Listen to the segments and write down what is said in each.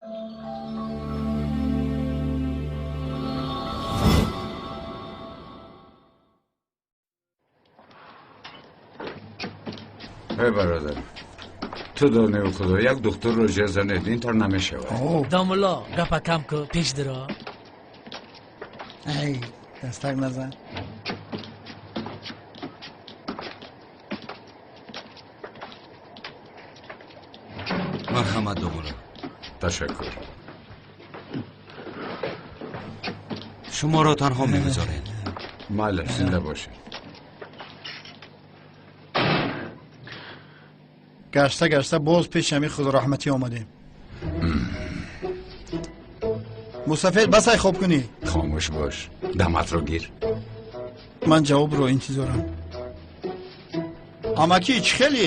Эй бародар, ту донию худо як духтурро ҷер занед, ин тор намешавад. Домулло, гапа кам ку, пеш диро. Эй, дастак назан. Марҳамат, домулло. Ташаккур. Шуморо танҳо мегузорем. Майлаш, зинда бошед. Гашта гашта боз пеши ҳамин худораҳматӣ омадем. Мусафед, басай хоб кунӣ. Хомӯш бош, даматро гир. Ман ҷавобро интизорам. Амакӣ, чӣ хеле?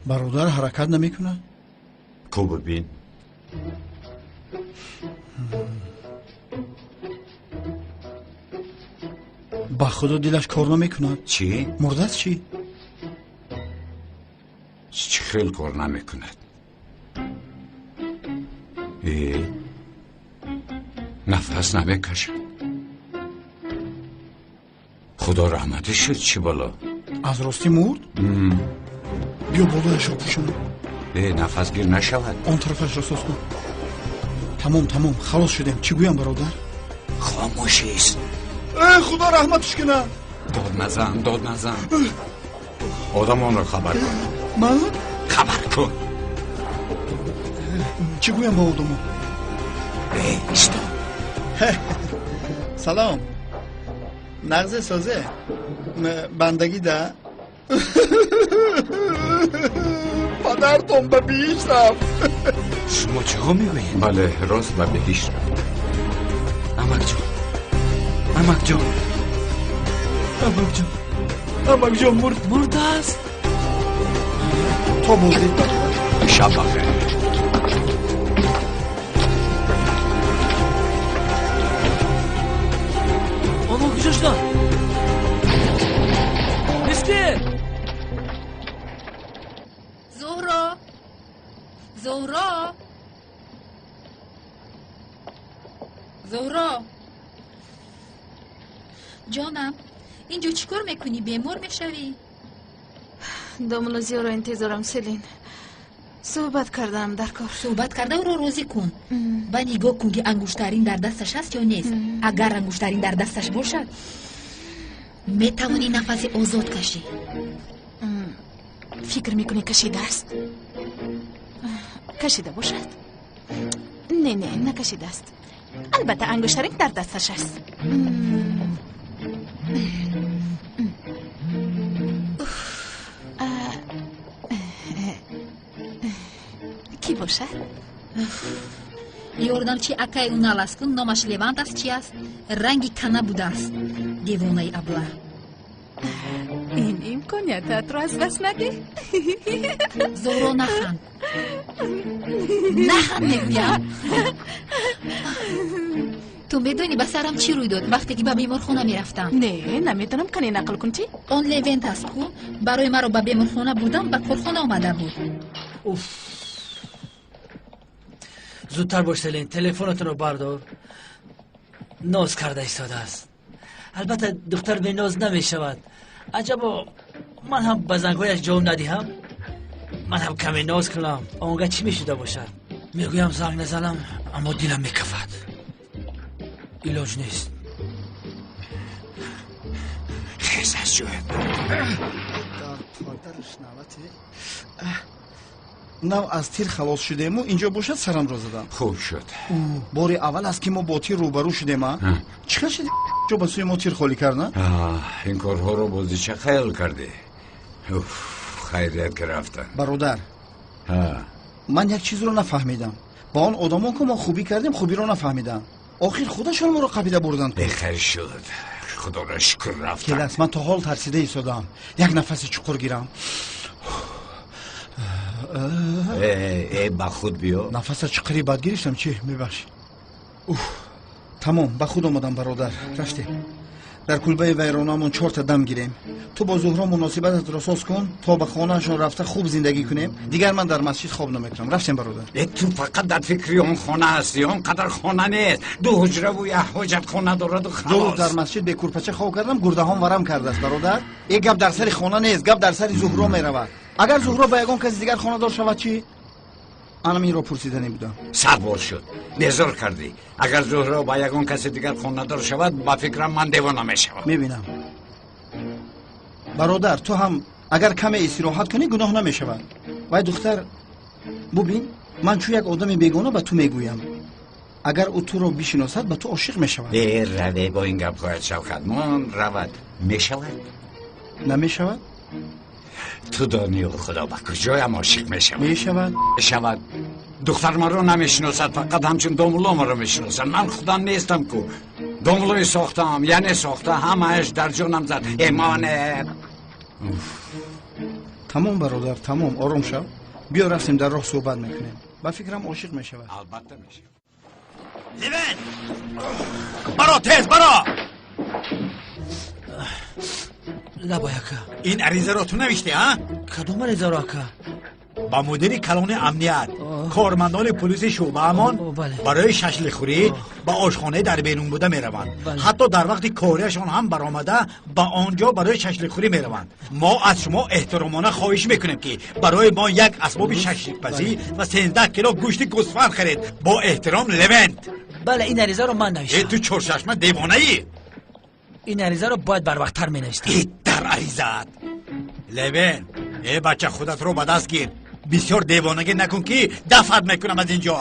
Бародар ҳаракат намекунад? Ку бибин. Ба худо дилаш кор намекунад. Чӣ? Мурдааст чӣ? Чӣ хел кор намекунад? Э, нафас намекашад. Худо раҳматӣ шуд, чӣ бало? Аз ростӣ мурд? Биё болояшро пӯшон. Э, нафасгир нашавад. Он тарафашро соз кун. Тамом, тамом, халос шудем. Чӣ гӯям, бародар? Хомӯшист. Э, худо раҳматш кунад. Дод назан, дод назан. Одамонро хабар кун. Ман? Хабар кун. Чӣ гӯям ба одамон? Э, исто. Салом. Нағзе созе. Бандагӣ да. Падартон ба биҳишт рафт. Шумо чиҳо мегӯед? Бале, рост ба биҳишт рафт. Амакҷон, амакҷон, амакҷон, амакҷон мурд, мурдааст. То боздид, бародар. Шаб бахайр. Онҳо куҷо шуданд? Мискин! Зуҳро, Зуҳро, Зуҳро, ҷонам, инҷо чӣ кор мекунӣ? Бемор мешавӣ? Домулло Зиёро интизорам, Селин. Суҳбат кардаам дар кор. Суҳбат карда ӯро розӣ кун. Ва нигоҳ кун, ки ангуштарин дар дасташ аст ё нест. Агар ангуштарин дар дасташ бошад, метавонӣ нафаси озод кашӣ. Фикр мекунӣ кашидааст? Кашида бошад? Не, не, накашидааст. Албатта ангуштарин дар дасташ аст. Кӣ бошад? Ёрдамчи акаи ӯ наласт кун, номаш Левант аст, чи аст? Ранги кана будааст. Девонаи абла. Ин имкониятатро аз даст надеҳ. Зуҳро, наханд. Наханд мегӯям. Ту медонӣ ба сарам чӣ рӯй дод, вақте ки ба беморхона мерафтам? Не, намедонам, кане нақл кун, чӣ? Он Левент аст ку, барои маро ба беморхона бурдан ба корхона омада буд. Уф, зудтар бош, Селин, телефонатонро бардор. Ноз карда истодааст. Албатта духтар беноз намешавад. Аҷабо, ман ҳам ба зангҳояш ҷавоб надиҳам, ман ҳам каме ноз кунам, онга чӣ мешуда бошад? Мегӯям занг назанам, аммо дилам мекафад. Илоҷ нест. Хез аз ҷоят. Нав аз тир халос шудему инҷо бошад сарамро задам. Хуб шуд. Бори аввал аст, ки мо бо тир рӯбарӯ шудем, а? Чӣ хел шуд ҷо ба сӯи мо тир холӣ кард, на? Ин корҳоро бозича хаёл кардӣ. Уф, хайрият ки рафтанд. Бародар, ман як чизро нафаҳмидам. Ба он одамон ку мо хубӣ кардем, хубиро нафаҳмидам. Охир худашон моро қапида бурданд. Бехайр шуд, худоро шукр, рафтанд. Келас, ман то ҳол тарсида истодам. Як нафаси чуқур гирам. Э, ба худ биё. Нафаса чуқури бад гирифтам, чӣ? Мебахшӣ. Уф, тамом, ба худ омадам, бародар. Рафтем. Дар кулбаи вайронамон чорта дам гирем. Ту бо Зуҳро муносибататро соз кун, то ба хонаашон рафта хуб зиндагӣ кунем. Дигар ман дар масҷид хоб намекунам. Рафтем, бародар. Ту фақат дар фикри он хона ҳастӣ. Он қадар хона нест. Ду ҳуҷраву як ҳоҷатхона дораду халос. Ду рӯз дар масҷид бекурпача хоб кардам, гурдаҳом варам кардааст, бародар. Э гап дар сари хона нест, гап дар сари Зуҳро меравад. Агар Зуҳро ба ягон каси дигар хонадор шавад чӣ? Анам инро пурсиданӣ будам. 100 бор шуд. Безор кардӣ. Агар Зуҳро ба ягон каси дигар хонадор шавад, ба фикрам ман девона мешавам. Мебинам. Бародар, ту ҳам агар каме истироҳат кунӣ гуноҳ намешавад. Вай духтар, бубин, ман чун як одами бегона ба ту мегӯям. Агар ӯ туро бишиносад, ба ту ошиқ мешавад. Э, раве бо ин гапҳоят, Шавкат. Мон равад. Мешавад? Намешавад? Ту донию худо ба куҷоям ошиқ мешавад? Мешавад. Мешавад. Духтар маро намешиносад, фақат ҳамчун домулло маро мешиносад. Ман худам нестам ку. Домуллои сохтаам, яъне сохта, ҳамааш дар ҷонам зад. Эмоне. Тамом, бародар, тамом, ором шав. Биё рафтем, дар роҳ суҳбат мекунем. Ба фикрам ошиқ мешавад. Албатта мешавад. Левен! Баро, тез, баро! Лабай, ака. Ин аризаро ту навиштӣ, а? Кадом аризаро, ака? Ба мудири калони амният, кормандони полиси шӯъбаамон барои шашликхӯрӣ ба ошхонаи дар берун буда мераванд. Ҳатто дар вақти кориашон ҳам баромада ба он ҷо барои шашликхӯрӣ мераванд. Мо аз шумо эҳтиромона хоҳиш мекунем, ки барои мо як асбоби шашликпазӣ ва 13 кило гӯшти гӯсфанд харед. Бо эҳтиром, Левент. Бале, ин аризаро ман навиштам. Э, ту чорчашма девонаӣ? Ин аризаро бояд барвақттар менавиштам. Э, дар аризаат. Левен, э бача, худатро ба даст гир. Бисёр девонагӣ накун, ки дафъат мекунам аз ин ҷо.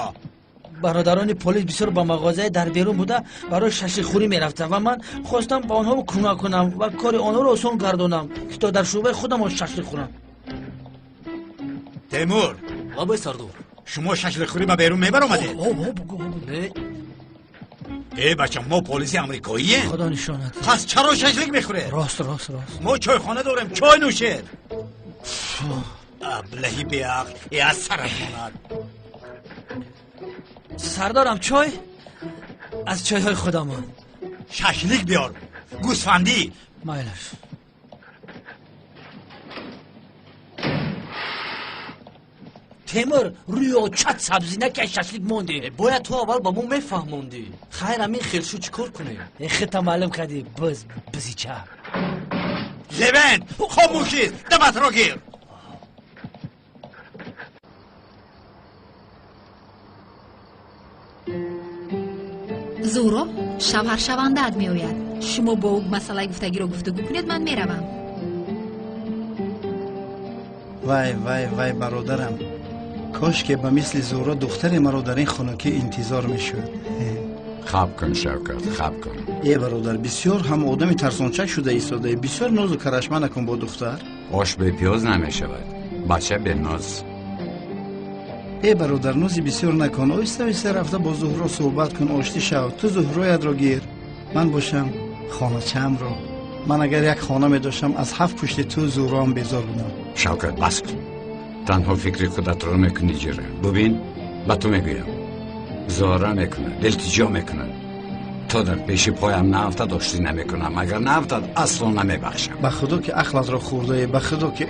Бародарони полис бисёр ба мағозаи дар берун буда барои шашликхӯрӣ мерафтанд ва ман хостам ба онҳо кӯмак кунам ва кори онҳоро осон гардонам, ки то дар шӯъбаи худамон шашлик хӯрам. Темур. Лабай, сардор. Шумо шашликхӯрӣ ба берун мебаромадед? Э бача, мо полиси амрикоием. Худо нишонат. Пас чаро шашлик мехӯред? Рост, рост, рост. Мо чойхона дорем, чой нӯшед. Аблаҳи беақл, э аз сарат монад. Сардарам, чой аз чойҳои худамон. Шашлик биёр, гӯсфандӣ. Майлаш. Темур, рӯи очат сабзина, ки аз шашлик монди. Бояд ту аввал ба мо мефаҳмондӣ. Хайр, ҳамин хелшу чӣ кор кунем? Э, хита маълум кардӣ, биз бизича. Левент, хомӯшист, даматро гир. Зуҳро шавҳаршавандаат меояд. Шумо бо ӯ масъалаи гуфтагиро гуфтугӯ кунед, ман меравам. Вай, вай, вай, бародарам, кошке ба мисли Зуҳро духтаре маро дар ин хунукӣ интизор мешуд. Хаб кун, Шавкат, хаб кун. Э бародар, бисёр ҳам одами тарсончак шуда истодаӣ. Бисёр нозу карашма накун бо духтар. Ош бе пиёз намешавад, бача беноз. Э бародар, нози бисёр накун. Оҳиста оҳиста рафта бо Зуҳро суҳбат кун, оштӣ шав. Ту Зуҳроятро гир, ман бошам хоначаамро. Ман агар як хона медоштам, аз ҳафт пушти ту Зуҳроам безор будам. Шавкат, бас кун. Танҳо фикри худатро мекунӣ, ҷира. Бубин, ба ту мегӯям, зора мекунад, илтиҷо мекунад. То дар пеши поям наафтад, оштӣ намекунам. Агар наафтад, асло намебахшам. Ба худо ки ақлатро хӯрдаӣ, ба худо ки.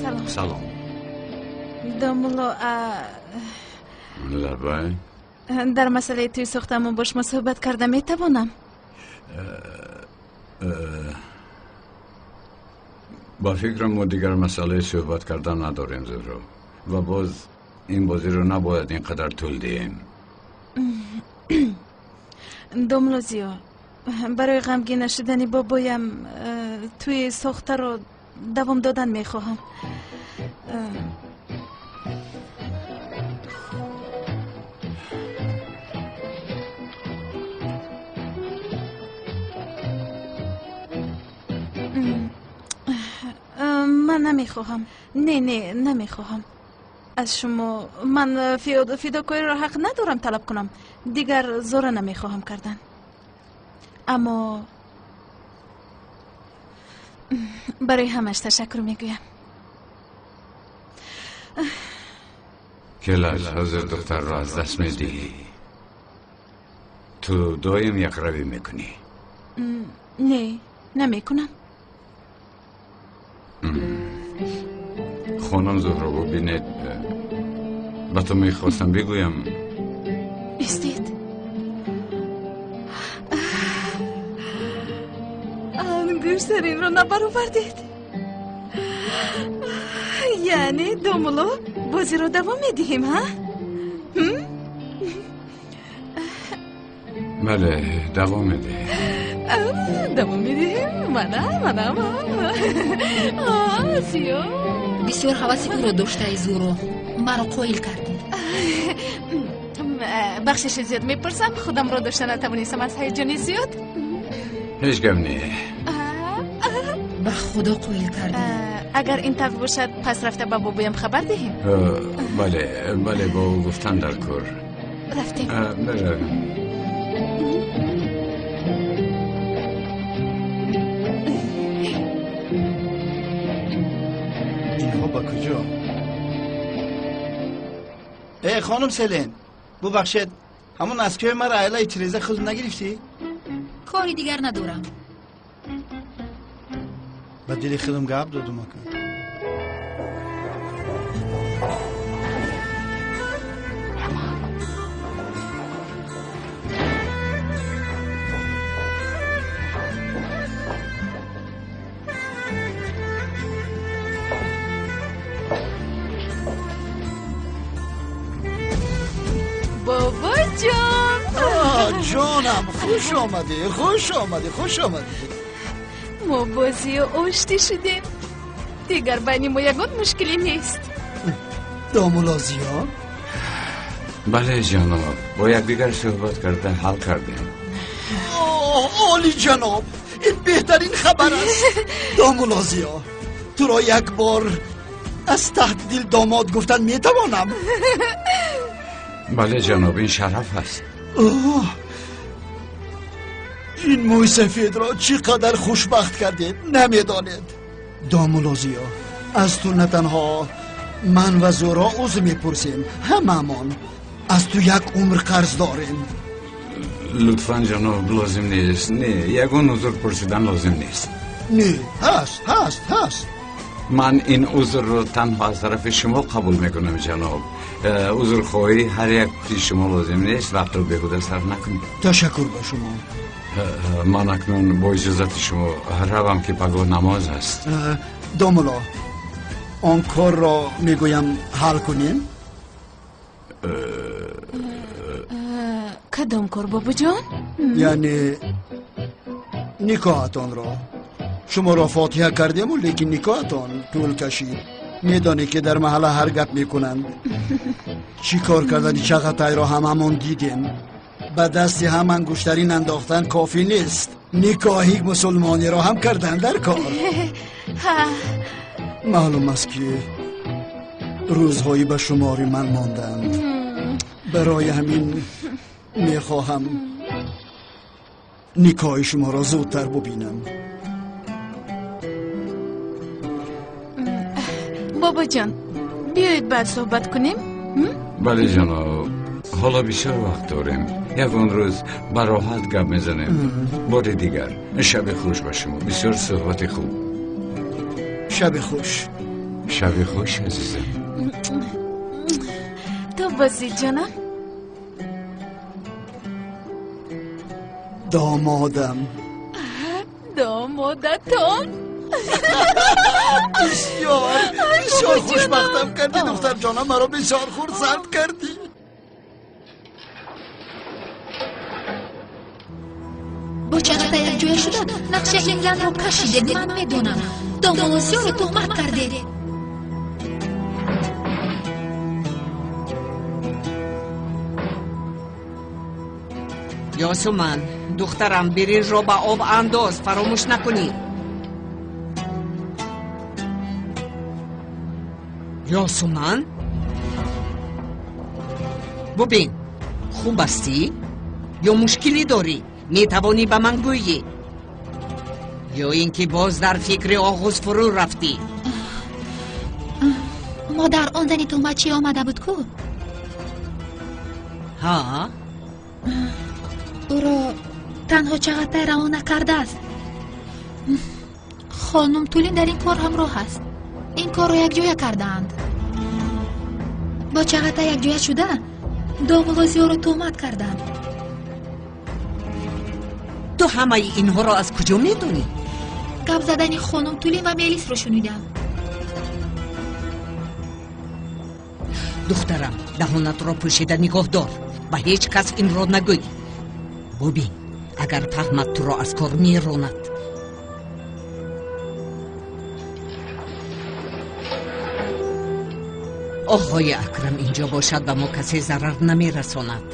Салом. Салом. Домулло, Лабай. Дар масъалаи тӯи сохтамон бо шумо суҳбат карда метавонам? Ба фикрам, мо дигар масъалаи суҳбат кардан надорем, Зуҳро. Ва боз ин бозиро набояд ин қадар тӯл диҳем. Домулло Зиё, барои ғамгин нашудани бобоям тӯи сохтаро давом додан мехоҳам. Ман намехоҳам, не, не, намехоҳам аз шумо. Ман фидокориро ҳақ надорам талаб кунам. Дигар зора намехоҳам кардан, аммо барои ҳамаш ташаккур мегӯям. Келаш, ҳозир духтарро аз даст медиҳӣ. Ту доим якравӣ мекунӣ. Не, намекунам. Хонум Зуҳро, бубинед, ба ту мехостам бигӯям. Истед. Ангуштаринро набаровардед. Яъне, домулло, бозиро давом медиҳем, ҳа? Бале, давом медиҳем. Давом медиҳем. Мана, мана, мана. Зиё. Бисёр ҳаваси ӯро доштаи, Зуро. Маро қоил кардӣ. Бахшиши зиёд мепурсам, худамро дошта натавонистам аз ҳаяҷони зиёд. Ҳеҷ гап не. Ба худо қоил кардӣ. Агар ин тавр бошад, пас рафта ба бобоям хабар диҳем? Бале, бале, бо ӯ гуфтан дар кор. Рафтем. Меравем. Инҳо ба куҷо? Э, хонум Селен, бубахшед, ҳамон наскиҳои маро айлаи тиреза худ нагирифтӣ? Кори дигар надорам. Ба дили худам гап додум ака. Бобоҷон! Ҷонам, хуш омадӣ, хуш омадӣ, хуш омадӣ. Мо бозию оштӣ шудем. Дигар байни мо ягон мушкилӣ нест. Домулло Зиё? Бале, ҷаноб, бо якдигар суҳбат карда ҳал кардем. Оли ҷаноб, ин беҳтарин хабар аст. Домулло Зиё, туро як бор аз таҳти дил домод гуфтан метавонам? Бале, ҷаноб, ин шараф аст. Ин мӯйсафедро чӣ қадар хушбахт кардед, намедонед. Домулло Зиё, аз ту на танҳо ман ва Зуҳро узр мепурсем, ҳамаамон аз ту як умр қарз дорем. Лутфан, ҷаноб, лозим нест. Не, ягон узр пурсидан лозим нест. Не, ҳаст, ҳаст, ҳаст. Ман ин узрро танҳо аз тарафи шумо қабул мекунам, ҷаноб. Узрхоҳӣ ҳар яки шумо лозим нест, вақтро беҳуда сарф накунед. Ташаккур ба шумо. Ман акнун бо иҷозати шумо равам, ки пагоҳ намоз аст. Домулло, он корро мегӯям ҳал кунем? Кадом кор, бобоҷон? Яъне никоҳатонро. Шуморо фотиҳа кардему, лекин никоҳатон тӯл кашид. Медонӣ ки дар маҳалла ҳар гап мекунанд. Чӣ кор кардани Чағатайро ҳамамон дидем. Ба дасти ҳам ангуштарин андохтан кофӣ нест. Никоҳи мусулмониро ҳам кардан дар кор. Маълум аст ки рӯзҳои ба шумори ман монданд. Барои ҳамин мехоҳам никоҳи шуморо зудтар бубинам. Бобоҷон, биёед баъд суҳбат кунем? Бале, ҷаноб, ҳоло бисёр вақт дорем. Ягон рӯз ба роҳат гап мезанем. Бори дигар шаби хуш ба шумо. Бисёр суҳбати хуб. Шаби хуш. Шаби хуш, азизам. То бозӣ, ҷонам. Домодам. Домодатон. Бисёр, бисёр хушбахтам кардӣ, духтарҷонам, маро бисёр хурсанд кардӣ. Бо Чағатай якҷоя шуда нақшаи ин занро кашидед, ман медонам. Домулло Зиёро туҳмат кардед. Ёсуман, духтарам, биринҷро ба об андоз, фаромӯш накунӣ. Ёсуман, бубин, хуб ҳастӣ ё мушкилӣ дорӣ? Метавонӣ ба ман гӯйӣ, ё ин ки боз дар фикри оғӯз фурӯ рафтӣ? Модар, он зани туҳматчӣ омада буд ку? Ҳа, ӯро танҳо Чағатай равона кардааст. Хонум Тулин дар ин кор ҳамроҳ аст. Ин корро якҷоя кардаанд. Бо Чағатай якҷоя шуда домулло Зиёро туҳмат карданд. Ту ҳамаи инҳоро аз куҷо медонӣ? Гап задани хонум Тулин ва Мелисро шунидам. Духтарам, даҳонатро пӯшида нигоҳ дор. Ба ҳеҷ кас инро нагӯй. Бубин, агар фаҳмад туро аз кор меронад. Оғои Акрам инҷо бошад, ба мо касе зарар намерасонад.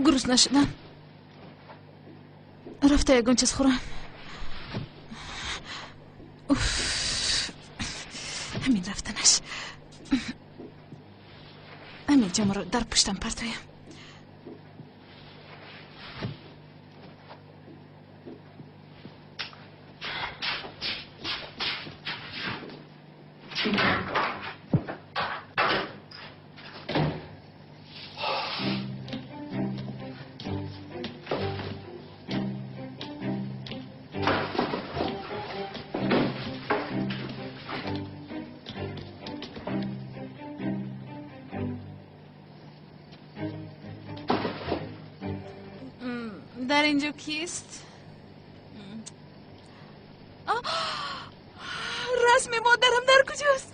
Грустно шудам. Рафта ягон чиз хӯрам. Ҳамин рафтанаш. Ҳамин ҷомаро дар пуштам партоям. Дар инҷо кист? Расми модарам дар куҷост?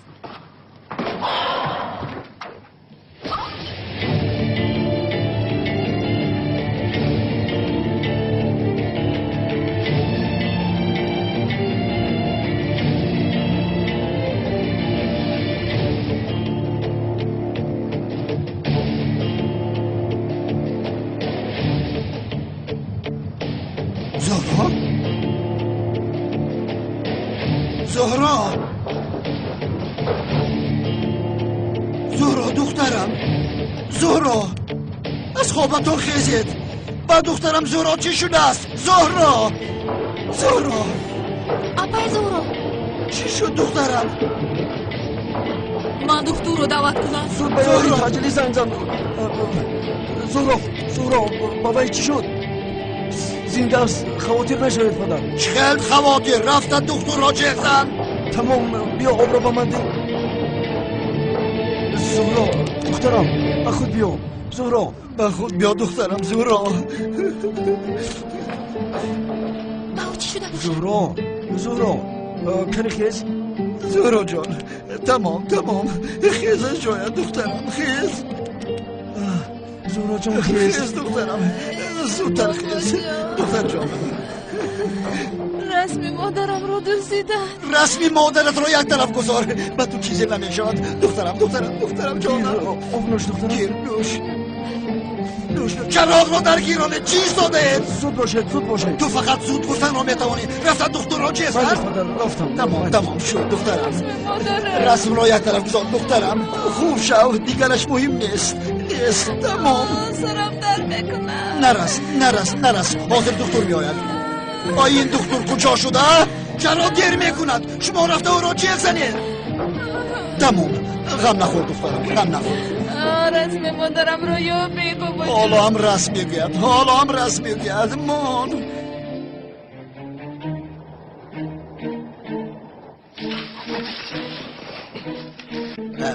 Зуҳро, Зуҳро духтарам, Зуҳро, аз хобатон хезед. Ба духтарам Зуҳро чӣ шудааст? Зуҳро, Зуҳро. Апай Зуҳро, чӣ шуд духтарам? Ман духтурро даъват кунам. Зуд ба ёри таҷлӣ занг зан. Зуҳро, Зуҳро, ба вай чӣ шуд? Зинда аст, хавотир нашавед падар. Чӣ хел хавотир? Рафта духтурро ҷеғ зан. Тамом, биё обро ба ман деҳ. Зуҳро, духтарам, ба худ биё. Зуҳро, ба худ биё духтарам, Зуҳро. Ба ӯ чӣ шуда бошад? Зуҳро, Зуҳро, кани хез. Зуҳро ҷон, тамом, тамом, хез аз ҷоя духтарам, хез. Зуҳро ҷон, хез. Хез духтарам, зудтар хез. Духтарҷон. Расми модарамро дуздиданд. Расми модаратро як тараф гузор. Ба ту чизе намешавад. Духтарам, духтарам, духтарам ҷонам. Об нӯш духтарам. Гир, нӯш. Чароғро даргиронед, чӣ истодаед? Зуд бошед, зуд бошед. Ту фақат зуд гуфтанро метавонӣ. Рафта духтурро чез кард? Рафтам. Тамом, тамом шуд, духтарам. Расмро як тараф гузор, духтарам. Хуб шав, дигараш муҳим нест. Нест, тамом. Сарам дард мекунад. Нарас, нарас, нарас. Ҳозир духтур меояд. Ай, ин духтур куҷо шуда? Чаро дер мекунад? Шумо рафта ӯро чеғ занед. Тамом, ғам нахӯр, духтарам, ғам нахӯр. Расми модарамро ёбед, бобоҷон. Ҳоло ҳам расм мегӯяд, ҳоло ҳам расм мегӯяд. Мон.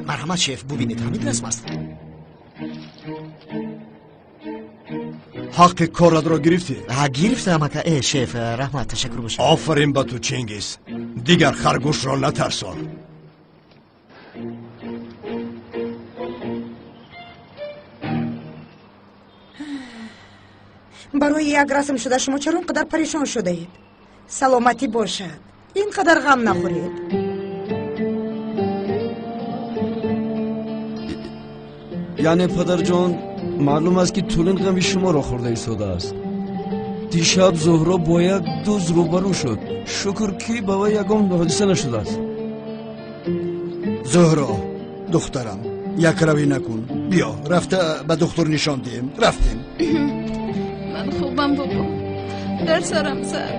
Марҳамат, шеф, бубинед, ҳамин расм аст. Ҳаққи коратро гирифтӣ? Гирифтам, ака. Э, шеф, раҳмат, ташаккур бошад. Офарин ба ту, Чингиз. Дигар харгӯшро натарсон. Барои як расм шуда шумо чаро ин қадар парешон шудаед? Саломатӣ бошад, ин қадар ғам нахӯред. Яъне, падарҷон, маълум аст, ки Тулин ғами шуморо хӯрда истодааст. Дишаб Зуҳро бо як дузд рӯбарӯ шуд. Шукр, ки ба вай ягон ҳодиса нашудааст. Зуҳро, духтарам, якравӣ накун. Биё, рафта ба духтур нишон диҳем. Рафтем. Ман хубам, бобо. Дар сарам зад.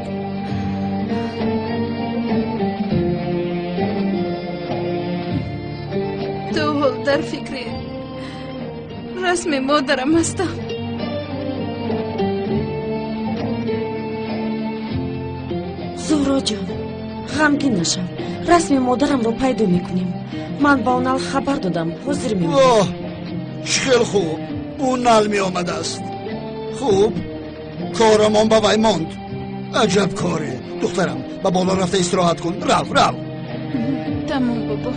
То ҳол дар фикри расми модарам ҳастам. Зуҳроҷон, ғамгин нашав. Расми модарамро пайдо мекунем. Ман ба Унал хабар додам, ҳозир меояд. Чӣ хел хуб, Унал меомадааст. Хуб, корамон ба вай монд. Аҷаб коре. Духтарам, ба боло рафта истироҳат кун. Рав, рав. Тамом, бобо.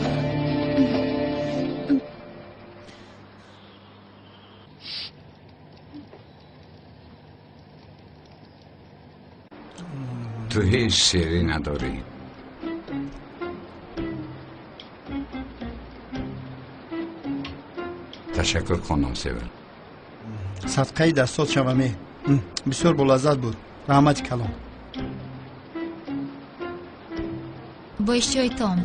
Ту ҳеҷ шеърӣ надорӣ. Ташаккур, хонум Севил. Садқаи дастот шаваме. Бисёр болаззат буд. Раҳмати калон. Бо иштиҳои том.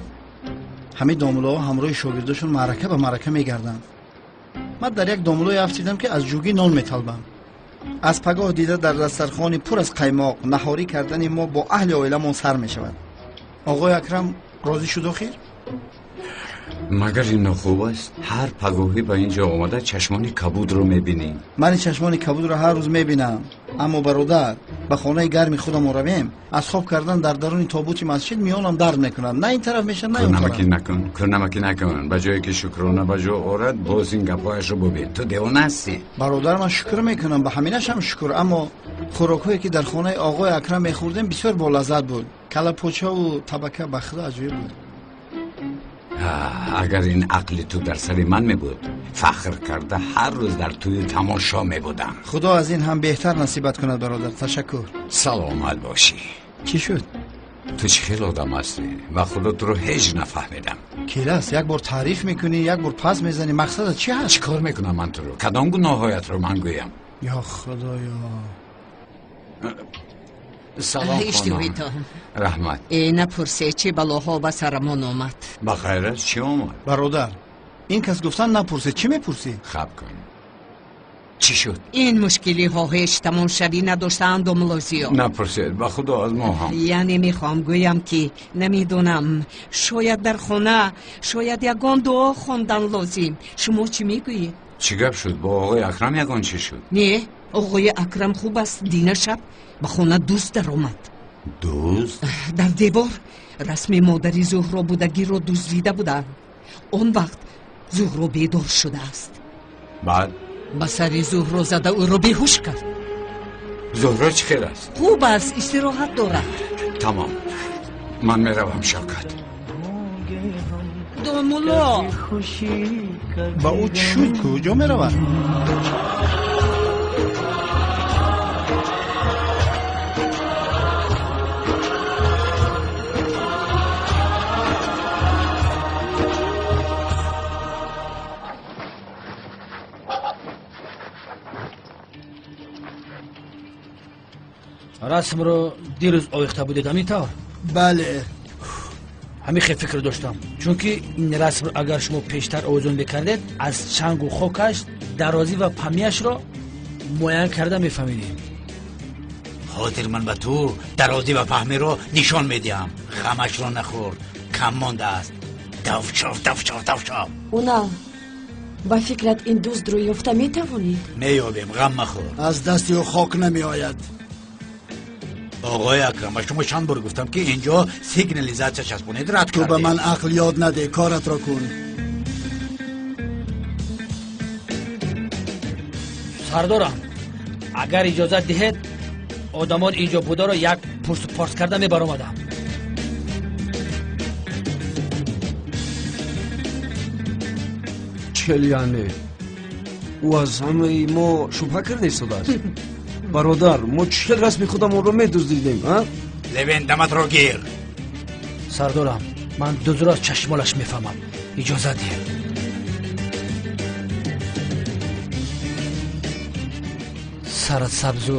Ҳамин домулоҳо ҳамроҳи шогирдошон маърака ба маърака мегарданд. Ман дар як домулое афтидам, ки аз ҷугӣ нон металбам. Аз пагоҳ дида дар дастархони пур аз қаймоқ наҳорӣ кардани мо бо аҳли оиламон сар мешавад. Оғои Акрам розӣ шуд охир? Магар ин нохуб аст? Ҳар пагоҳӣ ба ин ҷо омада чашмони кабудро мебинӣ. Ман ин чашмони кабудро ҳар рӯз мебинам. Аммо, бародар, ба хонаи гарми худамон равем. Аз хоб кардан дар даруни тобути масҷид миёнам дард мекунад. На ин тараф мешавад, на он тараф. Кӯрнамакӣ накун, кӯрнамакӣ накун. Ба ҷое ки шукрона ба ҷо орад, боз ин гапҳояшро бубин. Ту девона ҳастӣ. Бародар, ман шукр мекунам, ба ҳаминашам шукр. Аммо хӯрокҳое ки дар хонаи оғои Акрам мехӯрдем, бисёр болаззат буд. Калапочаву табака, ба худо, аҷоиб буд. Агар ин ақли ту дар сари ман мебуд, фахр карда ҳар рӯз дар тӯю тамошо мебудам. Худо аз ин ҳам беҳтар насибат кунад, бародар. Ташаккур. Саломат бошӣ. Чӣ шуд? Ту чӣ хел одам ҳастӣ? Ба худо, туро ҳеҷ нафаҳмидам. Келас, як бор таъриф мекунӣ, як бор пас мезанӣ. Мақсадат чӣ ҳаст? Чӣ кор мекунам ман туро? Кадом гуноҳҳоятро ман гӯям? Ё худоё. Салом, иштиҳоитон. Раҳмат. Э, напурсе, чӣ балоҳо ба сарамон омад. Ба хайр аст, чӣ омад? Бародар, ин кас гуфтан напурсед, чӣ мепурсӣ? Хаб кун, чӣ шуд? Ин мушкилиҳо ҳеҷ тамомшавӣ надоштаанд, домлозиё. Напурсед, ба худо, аз мо ҳам. Яъне мехоҳам гӯям, ки намедонам, шояд дар хона, шояд ягон дуо хондан лозим. Шумо чӣ мегӯед? Чӣ гап шуд? Бо оғои Акрам ягон чӣ шуд? Не, оғои Акрам хуб аст. Дина шаб ба хона дузд даромад. Дузд? Дар девор расми модари Зуҳро будагиро дуздида буданд. Он вақт Зуҳро бедор шудааст. Баъд? Ба сари Зуҳро зада, ӯро беҳуш кард. Зуҳро чӣ хел аст? Хуб аст, истироҳат дорад. Тамом, ман меравам, Шавкат. Домулло. Ба ӯ чӣ шуд? Куҷо меравад? Расмро дирӯз овехта будед, ҳамин тавр? Бале. Ҳамин хел фикр доштам, чунки ин расмро агар шумо пештар овезон мекардед, аз чангу хокаш дарозӣ ва памияшро муайян карда мефаҳмидем. Ҳозир ман ба ту дарозӣ ва паҳмиро нишон медиҳам. Ғамашро нахӯр, кам мондааст. Давчов, давчов, давчов. Унал, ба фикрат ин дуздро ёфта метавонед? Меёбем, ғам махӯр. Аз дасти ӯ хок намеояд. Оғои Акрам, ба шумо чанд бор гуфтам, ки инҷо сигнализатсия часпонед, рад Ту ба кардед. ман ақл ёд наде, коратро кун. Сардорам, агар иҷозат диҳед, одамон инҷо бударо як пурсу порс карда мебаромадам. Чел яъне ӯ аз ҳамаи мо шубҳа карда истодааст. Бародар, мо чӣ хел расми худамонро медуздидем, а? Левен, даматро гир. Сардорам, ман дуздро аз чашмолаш мефаҳмам. Иҷозат диҳед. Сарат сабзу.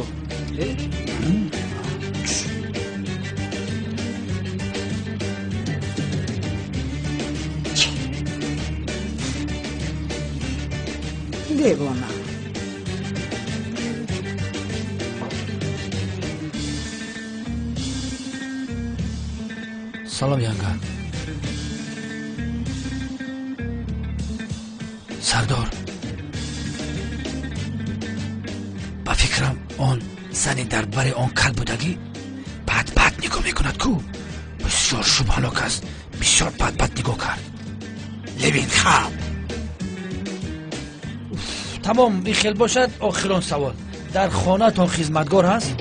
Девона. Салом, янга. Сардор, ба фикрам, он зани дар бари он кал будагӣ бад бад нигоҳ мекунад ку. Бисёр шубҳанок аст, бисёр бад бад нигоҳ кард. Левин, хаб. Тамом, ин хел бошад, охирон савол: дар хонаатон хизматгор ҳаст?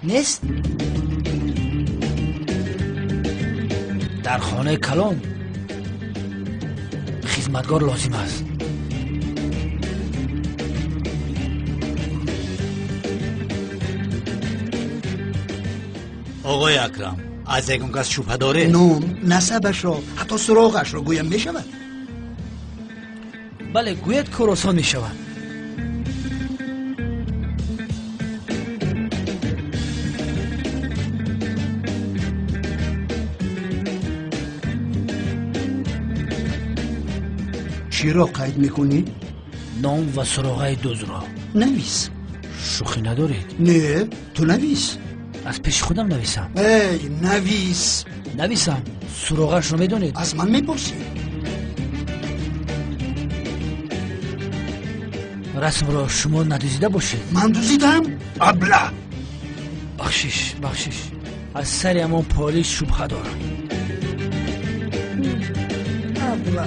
Нест? Дар хонаи калон хизматгор лозим аст. Оғои Акрам, аз ягон кас шубҳа доред? Ном, насабашро, ҳатто суроғашро гӯям мешавад? Бале, гӯяд, кор осон мешавад. Чиро қайд мекунӣ? Ном ва суроғаи дузро. Навис. Шӯхӣ надоред? Не, ту навис. Аз пеши худам нависам? Эй, навис. Нависам. Суроғашро медонед? Аз ман мепурсӣ? Расмро шумо надузида бошед? Ман дузидам? Абла! Бахшиш, бахшиш, аз сари ҳамон полис шубҳа дорам. Абла.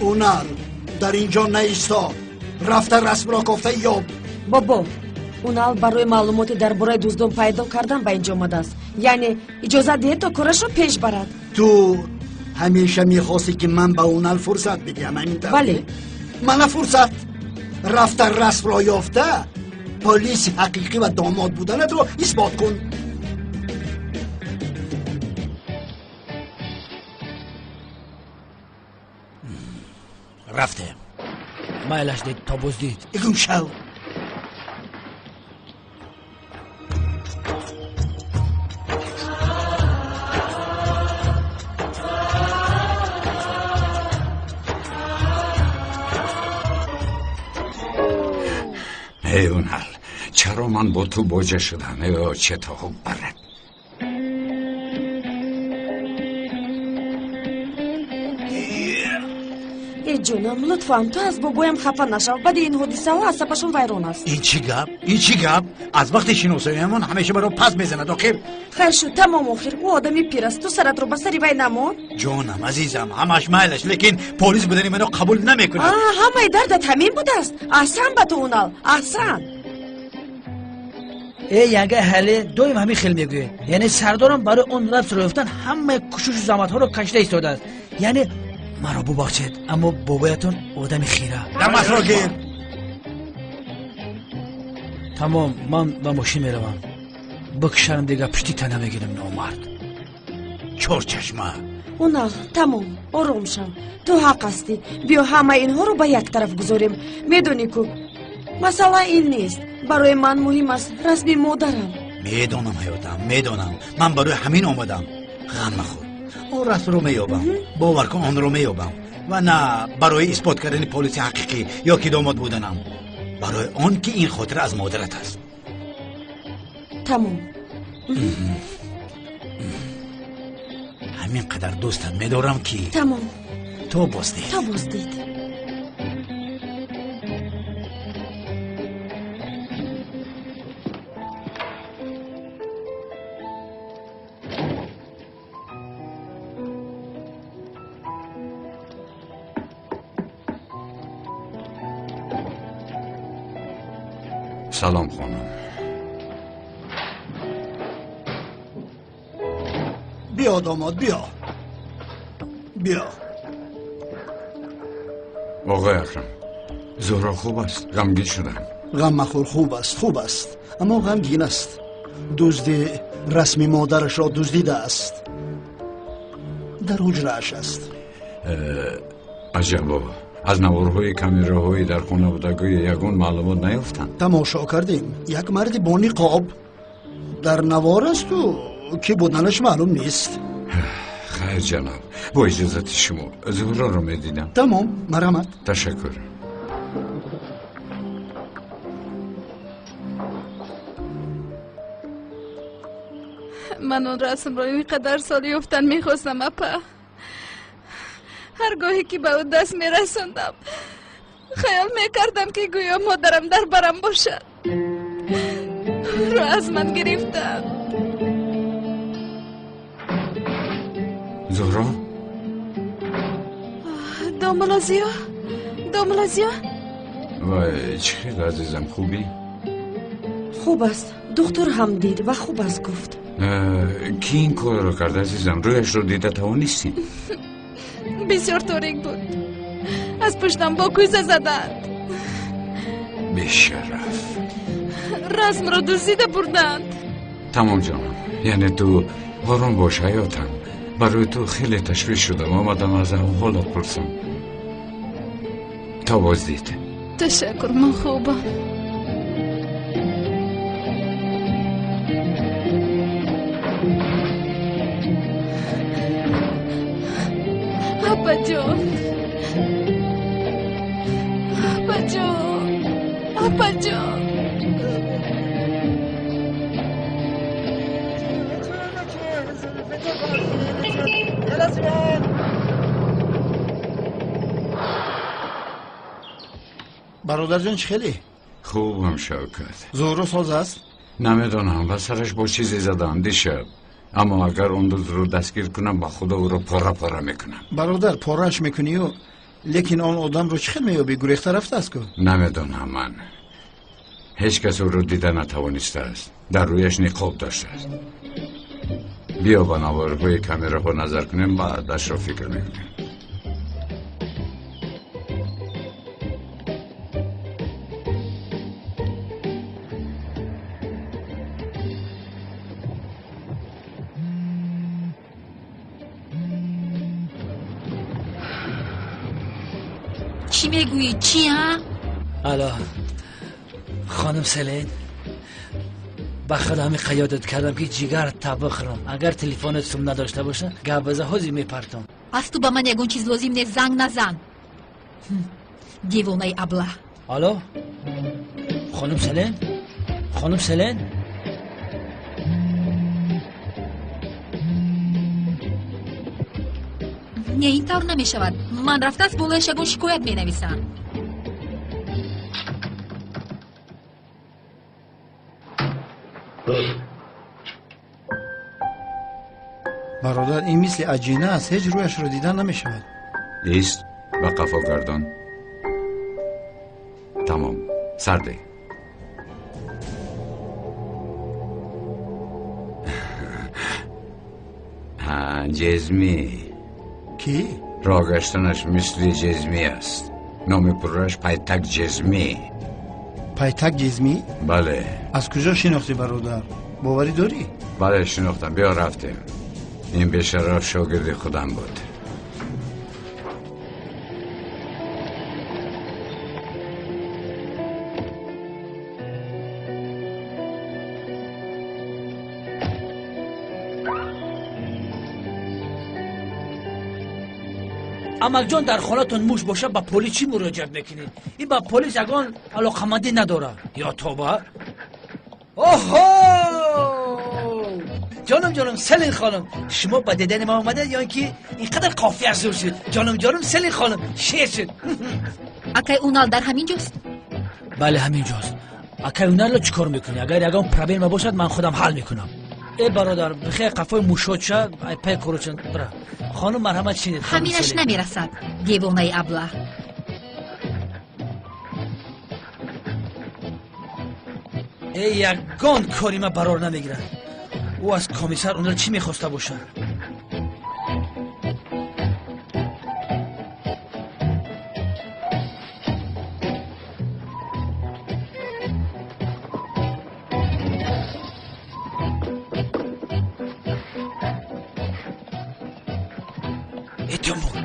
Унал, дар ин ҷо наисто, рафта расмро кофта ёб. Бобо, Унал барои маълумоти дар бораи дуздон пайдо кардан ба инҷо омадааст. Яъне иҷозат диҳед, то корашро пеш барад. Ту ҳамеша мехостӣ, ки ман ба Унал фурсат бидиҳам, ҳамин тавр? Бале. Мана фурсат. Рафта расмро ёфта, полиси ҳақиқӣ ва домод буданатро исбот кун. Рафтем. Майлаш дид, то боздид. Гум шав. Эй, Унал, чаро ман бо ту боҷа шудам? Э, чето барад. Э, ҷонам, лутфан, ту аз бобоям хафа нашав. Баъди ин ҳодисаҳо асабашон вайрон аст. Ин чӣ гап, ин чӣ гап? Аз вақти шиносоиамон ҳамеша маро пас мезанад, охир. Хайр шуд, тамом, охир ӯ одами пир аст. Ту саратро ба сари вай намон. Ҷонам, азизам, ҳамаш майлаш, лекин полис будани маро қабул намекунад. Ҳамаи дардат ҳамин будааст. Аҳсан ба ту, Унал, аҳсан. Э, янга, ҳале доим ҳамин хел мегӯед. Яъне сардорам барои он рафтро ёфтан ҳамаи кӯшишу заҳматҳоро кашида истодааст. Яъне маро бубахшед, аммо бобоятон одами хира. Даматро гир. Тамом, ман ба мошин меравам. Бикшарам, дига пушти та намегирам, номард. Чорчашма, Унал, тамом, ором шав. Ту ҳақ ҳастӣ. Биё ҳамаи инҳоро ба як тараф гузорем. Медонӣ ку, масъала ин нест. Барои ман муҳим аст расми модарам. Медонам, ҳаётам, медонам. Ман барои ҳамин омадам. Ғам махӯр, он расмро меёбам. Бовар кун, онро меёбам. Ва на барои исбот кардани полиси ҳақиқӣ ё ки домод буданам, барои он ки ин хотира аз модарат аст. Тамом. Ҳамин қадар дӯстат медорам ки тамом. То боздид. То боздид. Салом, хонум. Биё, домод, биё, биё. Оғои Акрам, Зуҳро хуб аст? Ғамгин шудам. Ғам махӯр, хуб аст, хуб аст, аммо ғамгин аст. Дузди расми модарашро дуздидааст. Дар ҳуҷрааш аст. Аҷабо, аз наворҳои камераҳои дар хона будагӯи ягон маълумот наёфтанд? Тамошо кардем. Як марди бо ниқоб дар навор асту ки буданаш маълум нест. Хайр, ҷаноб, бо иҷозати шумо Зуҳроро медидам. Тамом, марҳамат. Ташаккур. Ман он расмро ин қадар сол ёфтан мехостам, апа. Ҳар гоҳе ки ба ӯ даст мерасондам, хаёл мекардам ки гӯё модарам дар барам бошад. Ӯро аз ман гирифтанд. Зуҳро? Домулозиё, домулозиё. Вай, чӣ хел, азизам, хубӣ? Хуб аст. Духтур ҳам дид ва хуб аст гуфт. Ки ин корро кард, азизам? Рӯяшро дида тавонистӣ? Бисёр торик буд. Аз пуштам бо кӯза заданд. Бешараф. Расмро дуздида бурданд. Тамом, ҷонам, яъне ту ором бош, ҳаётам. Барои ту хеле ташвиш шудам, омадам аз аҳволат пурсам. То боздид. Ташаккур, ман хубам. Апаҷон, апаҷон, апаҷон. Бародарҷон, чӣ хеле? Хубам, Шавкат. Зуҳро соз аст? Намедонам, ба сараш бо чизе задам дишаб. Аммо агар он дузро дастгир кунам, ба худо ӯро пора пора мекунам. Бародар, порааш мекунию, лекин он одамро чӣ хел меёбӣ? Гурехта рафтааст ку? Намедонам ман. Ҳеҷ кас ӯро дида натавонистааст. Дар рӯяш ниқоб доштааст. Биё ба наворҳои камераҳо назар кунем, баъдашро фикр мекунем. Чӣ мегӯӣ? Чӣ, а? Алло, хонум Селин, ба худ ҳамин қаёдат кардам ки ҷигар та бихӯрам. Агар телефонат сум надошта боша, гап биза, ҳозир мепартом. Аз ту ба ман ягон чиз лозим нест, занг назан. Девонаи аблаҳ. Алло, хонум Селин, хонум Селин. Не, ин тавр намешавад. Ман рафтааст болояш ягон шикоят менависам. Бародар, ин мисли аҷина аст, ҳеҷ рӯяшро дида намешавад. Ист, ба қафо гардон. Тамом, сарде. Ҳа, ҷезмӣ. Кӣ? Роҳ гаштанаш мисли ҷезмӣ аст. Номи пурраш Пайтак Ҷезмӣ. Пайтак Ҷезмӣ? Бале. Аз куҷо шинохтӣ, бародар? Боварӣ дорӣ? Бале, шинохтам. Биё, рафтем. Ин бешараф шогирди худам буд. Амакҷон, дар хонатон муш бошад, ба полис чӣ муроҷиат мекунед? Ин ба полис ягон алоқамандӣ надорад. Ё тоба! Оҳо! Ҷонум, ҷонум, Селин хонум, шумо ба дидани ма омадед ё ин ки ин қадар қофия зур шуд? Ҷонум, ҷонум, Селин хонум, шер шуд. Акай Унал дар ҳамин ҷост? Бале, ҳамин ҷост. Акай Уналро чӣ кор мекунӣ? Агар ягон проблема бошад, ман худам ҳал мекунам. Э бародар, бихел қафои мушот шад, ай пай корочан бира. Хонум, марҳамат, шинед. Ҳаминаш намерасад, девонаи аблаҳ. Э, ягон кори ма барор намегирад. Ӯ аз комиссар Унал чӣ мехоста бошад? Э Тёмур,